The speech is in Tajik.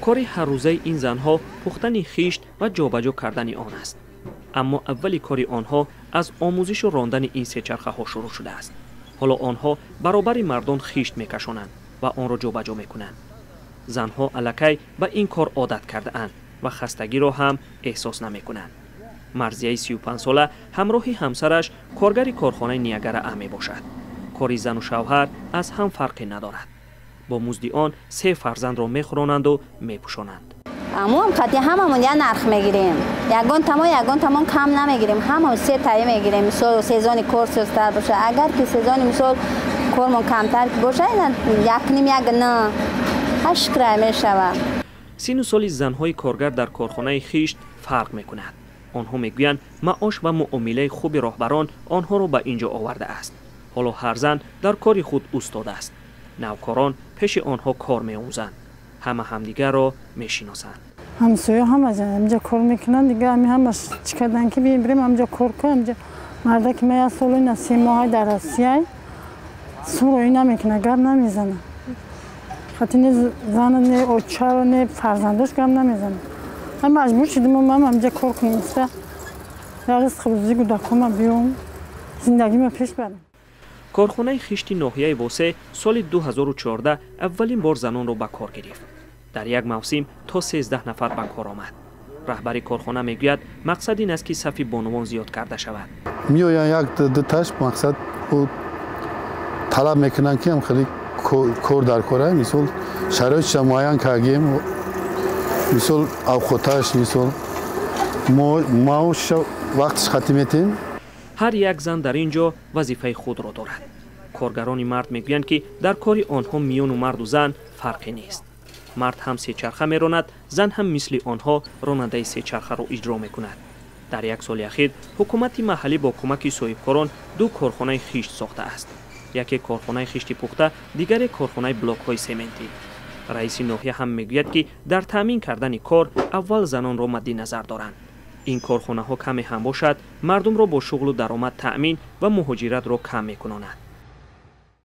Кори ҳаррӯзаи ин занҳо пухтани хишт ва ҷобаҷо кардани он аст. Аммо аввали кори онҳо аз омӯзишу рондани ин сечархаҳо шурӯъ шудааст. Ҳоло онҳо баробари мардон хишт мекашонанд ва онро ҷобаҷо мекунанд. Занҳо аллакай ба ин кор одат кардаанд ва хастагиро ҳам эҳсос намекунанд. Марзияи 35-сола ҳамроҳи ҳамсараш коргари корхонаи Ниагара А мебошад. Кори зану шавҳар аз ҳам фарқе надорад. Бо музди он се фарзандро мехӯронанду мепӯшонанд. Амуам қати ҳамамон як нарх мегирем. Ягон тамон, ягон тамон кам намегирем. Ҳамон се таи мегирем. Мисол, сезони кор сустар боша. Агар ки сезони, мисол, кормон камтар боша, як ним, як на 8 край мешавад. Сину соли занҳои коргар дар корхонаи хишт фарқ мекунад. Онҳо мегӯянд, маош ва муомилаи хуби роҳбарон онҳоро ба ин ҷо овардааст. Ҳоло ҳар зан дар кори худ устода аст. Навкорон пеши онҳо кор меомӯзанд. Ҳама ҳамдигарро мешиносанд. Ҳамсоя ҳама ҳамҷа кор мекунанд. Дига ҳами ҳамаш чӣ кардан, ки бирем, ҳамҷа кор кун. Ҳамҷа мардаки ма як солу ина 3 моҳай дар Россияй, суроӣ намекуна, гап намезана. Хати не зана, не очаро, не фарзандош гап намезана. Ҳам маҷбур шудим, ман ҳамҷа кор кунем, гуфта, як ризқи рӯзӣ кӯдакома биём, зиндагима пеш барам. Корхонаи хишти ноҳияи Восе соли 2014 аввалин бор занонро ба кор гирифт. Дар як мавсим то 13 нафар ба кор омад. Раҳбари корхона мегӯяд, мақсад ин аст, ки сафи бонувон зиёд карда шавад. Меоянд як дуташ, мақсад талаб мекунанд, ки хеле кор дар кора. Мисол, шароитша муайян кардем, мисол, авқоташ, мисол, маоша вақтиш хатӣ метем. Ҳар як зан дар ин ҷо вазифаи худро дорад. Коргарони мард мегӯянд, ки дар кори онҳо миёну марду зан фарқе нест. Мард ҳам сечарха меронад, зан ҳам мисли онҳо ронандаи сечархаро иҷро мекунад. Дар як соли ахир ҳукумати маҳаллӣ бо кӯмаки соҳибкорон ду корхонаи хишт сохтааст: яке корхонаи хишти пухта, дигаре корхонаи блокҳои сементӣ. Раиси ноҳия ҳам мегӯяд, ки дар таъмин кардани кор аввал занонро мадди назар доранд. Ин корхонаҳо каме ҳам бошад, мардумро бо шуғлу даромад таъмин ва муҳоҷиратро кам мекунонад.